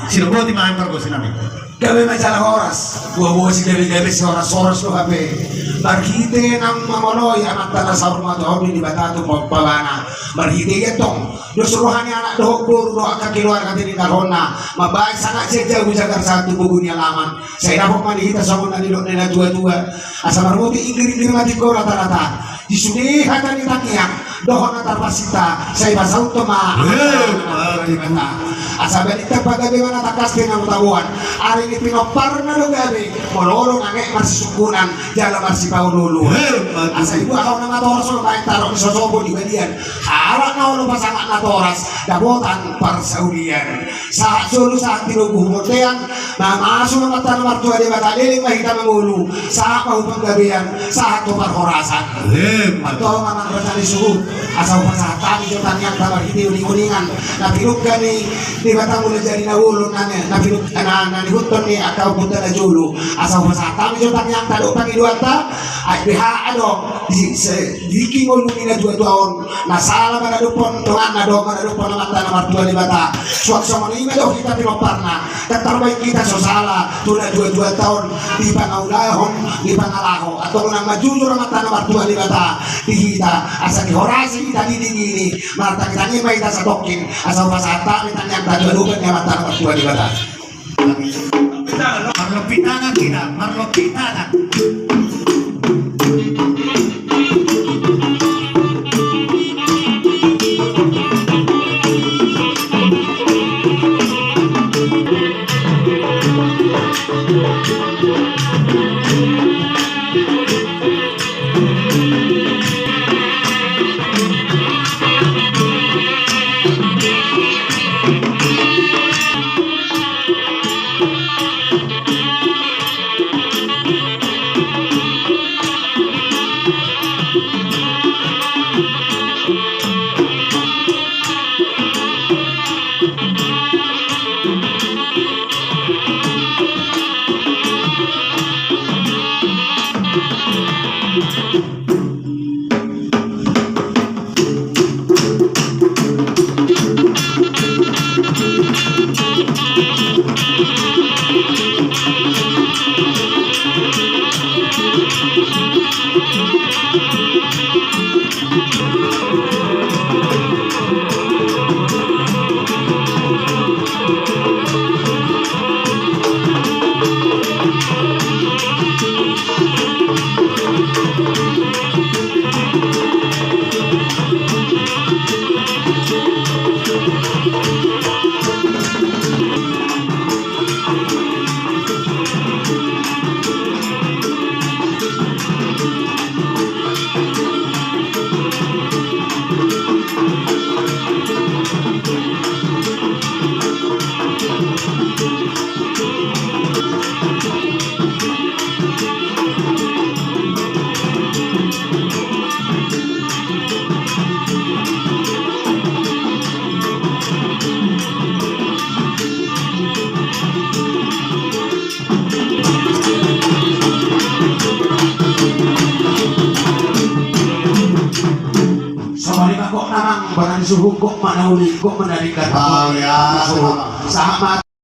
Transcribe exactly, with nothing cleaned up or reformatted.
Sidoboti ma amang pargonsi nami. Gabe ma jala horas. Boaboa sigabegabe, sihoras-horas do hape. Marhite naung mamoloi amanta na saur matua on di Debata Tumpahumpa Bana. Marhite i antong dos roha ni anak dohot boru dohot angka keluarga tininggalhonna, mambahen sangap sian jabu, jagar sahat tu bogu ni alaman. Sai dapot ma di hita songon na nidok ni natuatua: Asa marmutik inggir-inggir ma tingko rata-rata. Di sude hata ni tangiang dohot na tarpasinta, sai pasaut ma. Asa balintang pagabe ma na tangkas, tenang taboan. Ari ni pinomparna do gabe, molo olo nangkin marsisungkunan jala marsipaolo-oloan. Asa ibuat hamu na matoras, olo baen tarok ni sosopo di balian. Halak na olo pasangap natoras, dapotan parsaulian. Sahat solu sahat tilobu bontean, na masuk amanta na martua Debata, leleng ma hita mangolu. Sahat ma tu panggabean, sahat tu parhorasan. Antong amang raja ni suhut, asa hupasahat hami jo tangiangta marhite uninguningan na pinungka ni Debata Mulajadi Sinabolon, na, na pinungka na, na nihuthon ni angka ompunta na jolo. Asa hupasahat hami jo tangiangta dohot pangidoanta. Ai beha adong di se-, di tingki ngolu ni natuatua on, na sala manadophon donganna dohot manadophon amanta na martua Debata. Suang songon i ma jo hita pinomparna, ndang tarbahen hita so sala tu natuatuanta on di pangaulahon, di pangalaho. Antong unang manjujur amanta na martua Debata di hita, asa dihorasi hita di tingki i. Martangitangi ma hita satongkin, asa hupasahat hami tangiangta tu adopan ni amanta na martua Debata. Marlopi tangan kita, marlopi tangan. Songon i ma gok na amang, bona ni suhut, gok ma na uli, gok ma na denggan. Ah, ya, sahat ma.